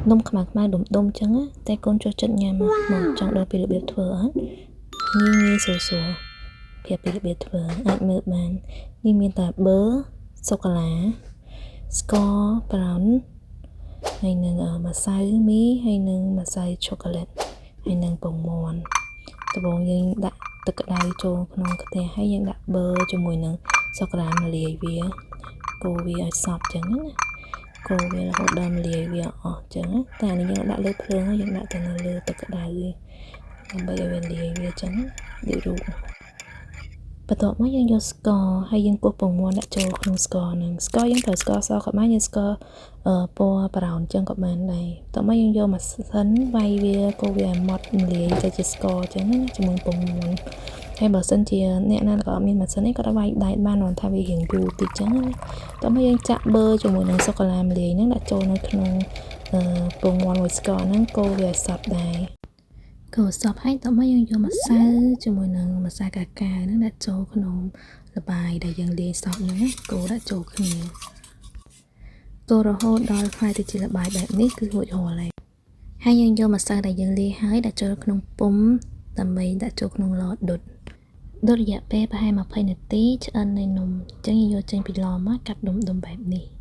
នំខ្មៅខ្មៅដុំដុំចឹងណាតែកូនចូលចិត្តញ៉ាំមកចង់ដឹងពីរបៀបធ្វើអត់ងាយងាយស្រួលស្រួលប្រាប់ពីរបៀបធ្វើអាចមើលបាននេះមានតែប៊ឺសូកូឡាស្ករ brown ហើយនឹងម្សៅមីហើយនឹងម្សៅឆូកូឡេតហើយនឹងពងមាន់ដំបូងយើងដាក់ទឹកក្តៅចូលក្នុងខ្ទះហើយយើងដាក់ប៊ឺជាមួយនឹងសូកូឡាមកលាយវាកូរវាឲ្យសព្វចឹងណាកូរវារហូតដល់លាយវាអស់ចឹងតែអានេះយើងដាក់លើភ្លើងយើងដាក់ទៅនៅលើទឹកក្តៅឯងដើម្បីឲ្យវាលាយវាចឹងដូចរូបបន្ទាប់មកយើងយកស្ករហើយយើងគោះពងមាន់ដាក់ចូលក្នុងស្ករហ្នឹងស្ករយើងប្រើស្ករសក៏បានយើងស្ករពណ៌ brown ចឹងក៏បានដែរបន្ទាប់មកយើងយកម៉ាស៊ីនវាយវាកូរវាឲ្យម៉ត់លាយទៅជាស្ករចឹងណាជាមួយពងមាន់ហើយបើសិនជាអ្នកណាក៏អត់មានម៉ាស៊ីននេះក៏វាយដៃបានគ្រាន់ថាវារៀងយូរតិចចឹងណាតោះមកយើងចាក់ប៊ឺជាមួយនឹងសូកូឡាម្លាយហ្នឹងដាក់ចូលនៅក្នុងពងមាន់មួយស្ករហ្នឹងកូរវាឲ្យសព្វដែរកូរសព្វហើយតោះមកយើងយកម្សៅជាមួយនឹងម្សៅកាកាវហ្នឹងដាក់ចូលក្នុងល្បាយដែលយើងលាយសព្វហ្នឹងណាកូរដាក់ចូលគ្នាកូររហូតដល់ក្លាយទៅជាល្បាយបែបនេះគឺរួចរាល់ហើយហើយយើងយកម្សៅដែលយើងលាយហើយដាក់ចូលក្នុងពុម្ពដើម្បីដាក់ចូលក្នុងឡដុតដុតរយៈពេលប្រហែល20នាទីឆ្អិននៃនំអញ្ចឹងយើងយកចេញពីឡមកកាត់ដុំដុំបែបនេះ។